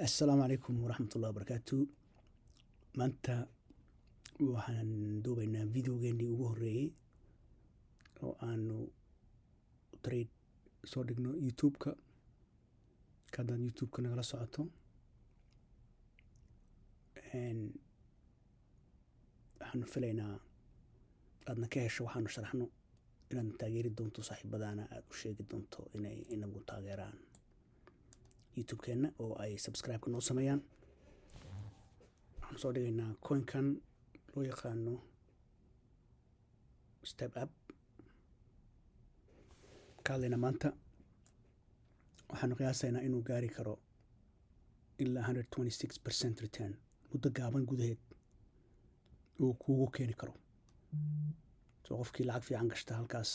Assalaamu calaykum waraxmatullahi wabarakaatu. Maanta waxaan duubaynaa videogeenii ugu horreeyey oo aanu trade soo dhigno YouTube-ka. Haddaad YouTube-ka nagala socoto, waxaanu filaynaa aadna ka hesho waxaanu sharaxno, inaad taageeri doonto, saaxiibadaana aad u sheegi doonto inay inagu taageeraan YouTube-keenna oo ay subscribe-ka noo sameeyaan. Waxaanu soo dhigaynaa coinkan loo yaqaano Step App ka hadlaynaa maanta. Waxaanu qiyaasaynaa inuu gaari karo ilaa 126% return muddo gaaban gudaheed uu kuugu keeni karo. So qofkii lacag fiican gashta halkaas,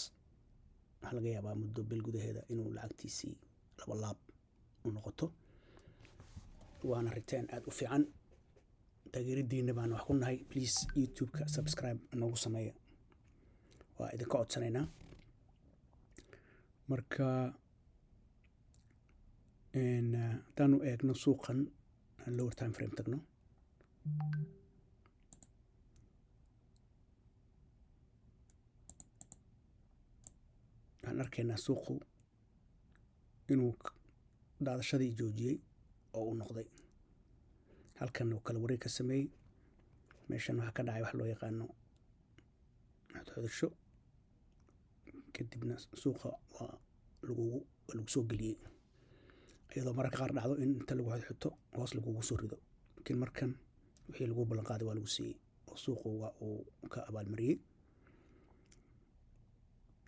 waxaa laga yaabaa muddo bil gudaheeda inuu lacagtiisii laba laab u noqoto, waana return aada u fiican. Taageeradiina baan wax ku nahay. Please, YouTube-ka subscribe noogu sameeya, waa idinka codsanaynaa. Marka haddaanu eegno suuqan, aan lower time frame tagno, waxaan arkaynaa suuqu inuu daadashadii joojiyey oo uu noqday halkan uu kala wareeg ka sameeyey. Meeshan waxaa ka dhacay wax loo yaqaano xodxodasho, kadibna suuqa waa lagu soo geliyey, iyadoo mararka qaar dhacdo in inta lagu xodxoto hoos lagugu soo rido. Laakiin markan wixii lagu ballan qaaday waa lagu siiyey oo suuqu waa uu ka abaalmariyey.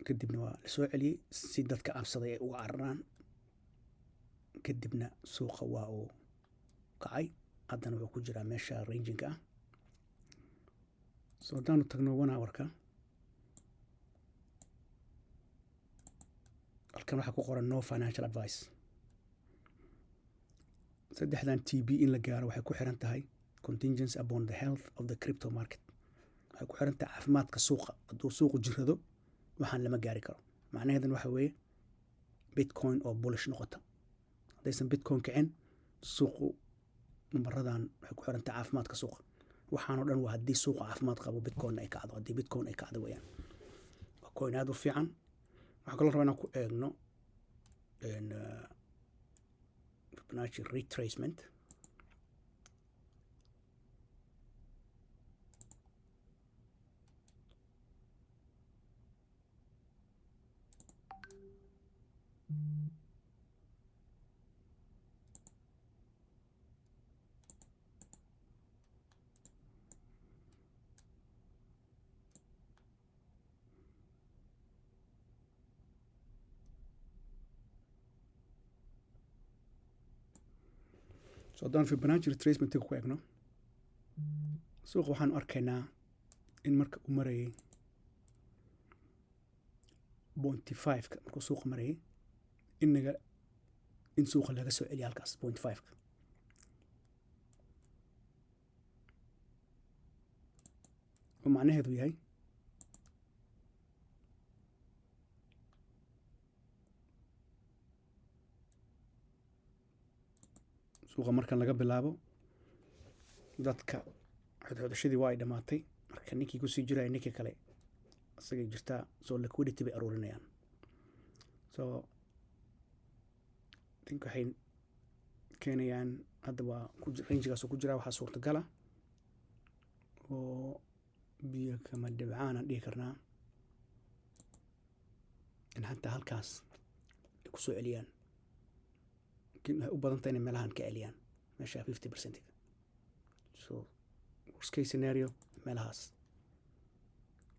Kadibna waa lasoo celiyey si dadka cabsaday ay uga cararaan. Kadibna suuqa waa uu kacay, haddana wuxuu ku jiraa meesha ranging-ka ah. So haddaanu tagno one hour-ka, halkan waxaa ku qoran "No financial advice". Saddexdan TP in la gaaro waxay ku xiran tahay contingency upon the health of the crypto market. Waxay ku xiran tahay caafimaadka suuqa. Hadduu suuqu jirado, waxaan lama gaari karo. Macnaheedan waxa weeye Bitcoin oo bullish noqota. Haddaysan Bitcoin kicin, suuqu numbaradan waxay ku xiran tahay caafimaadka suuqa. Waxaanoo dhan waa haddii suuqa caafimaad qabo, Bitcoin ay kacdo. Haddii Bitcoin ay kacdo weeyaan. Waa coin aada u fiican. Waxaan kaloo rabaa inaan ku eegno Fibonacci retracement. So haddaan Fibonacci retracementiga ku eegno suuqa, waxaanu arkaynaa in marka uu marayay 0.5-ka, markuu suuqa marayay, in suuqa laga soo celiya halkaas 0.5-ka. Oo macnaheedu yahay suuqa markan laga bilaabo dadka xodxodashadii waa ay dhammaatay. Marka ninkii kusii jiraya, ninkii kale isagay jirtaa. So liquidity bay aruurinayaan. So think waxay keenayaan hadda waa range-gaas ku jiraa. Waxaa suurtagala oo biyo kama dhibcaan aan dhihi karnaa in xataa halkaas ay kusoo celiyaan, laakiin waxay u badan tahay inay meelahan ka celiyaan, meesha 50%. So worst case scenario meelahaas,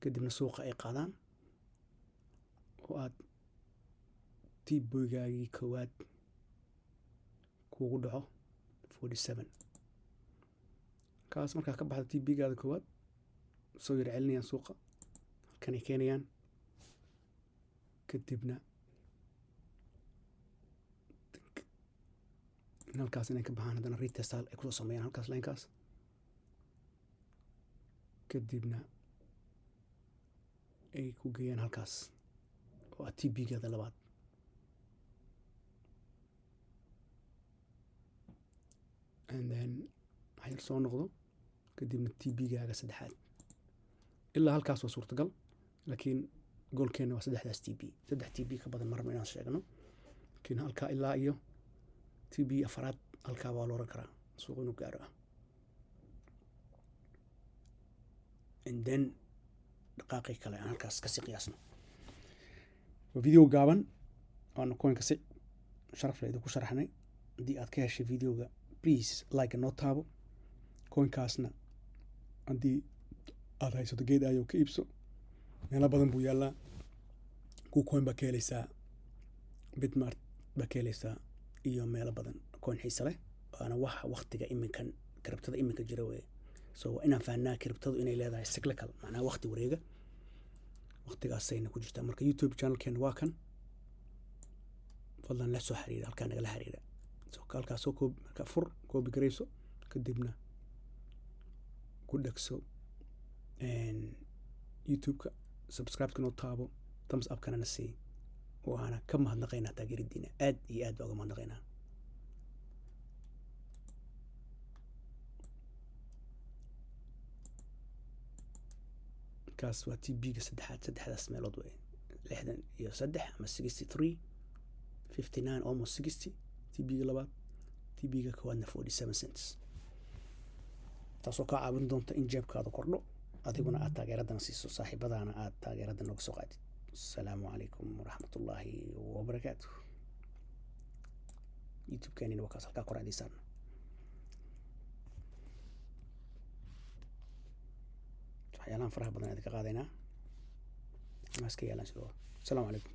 kadibna suuqa ay qaadaan oo aad TP-gaagii koowaad kuugu dhaco 47. Kaas markaa ka baxda TP-gaada koowaad, soo yar celinayaan suuqa, halkanay keenayaan. Kadibna in halkaas inay ka baxaan, haddana retest ay kusoo sameeyaan halkaas line-kaas, kadibna ay ku geeyaan halkaas oo ah TP-gaada labaad. And then waxyar soo noqdo, kadibna TP-gaaga saddexaad ilaa halkaas waa suurtagal, laakiin goalkeena waa saddexdaas TP. Saddex TP ka badan marabno inaan sheegno, laakiin halkaa ilaa iyo TP afaraad halkaa waa la oran karaa suuq inuu gaaro ah. And then dhaqaaqii kale aan halkaas kasii qiyaasno. Waa video gaaban waana coinka si sharaf leh idinku sharaxnay. Haddii aad ka heshay videoga, please like noo taabo. Coinkaasna haddii aad haysato Gate.io, ka iibso. Meelo badan buu yaallaa. KuCoin baa ka helaysaa, BitMart baa ka helaysaa iyo meelo badan. Coin xiise leh waana waxa waktiga iminkan cryptoda iminka jira weye. So waa inaan fahnaa cryptodu inay leedahay cyclical, macnaha wakti wareega. Waktigaasayna ku jirtaa. Marka YouTube channelkeena waa kan. Fadlan la soo xiriira, halkaa nagala xiriira. So halkaa soo copy, marka fur, copy garayso, kadibna ku dhegso YouTube-ka, subscribe-ka noo taabo, thumbs up-kana na sii. Waana ka mahadnaqaynaa taageeradiina, aad iyo aad baa uga mahadnaqaynaa. Kaas waa TP-ga saddexaad. Saddexdaas meelood wey: 63 ama 63, 59, almost 60 TP-ga labaad, TP-ga koowaadna 47 cents, taasoo kaa caawin doonta in jeebkaada kordho, adiguna aad taageeradana siiso, saaxiibadaana aad taageerada nooga soo qaadid. Asalaamu calaykum waraxmatullaahi wabarakaatu. YouTube-keenina waa kaas halkaa kor idiin saarna. Waxyaalahan faraha badan idinka qaadaynaa ama iska yaalaan sidoo. Asalaamu calaykum.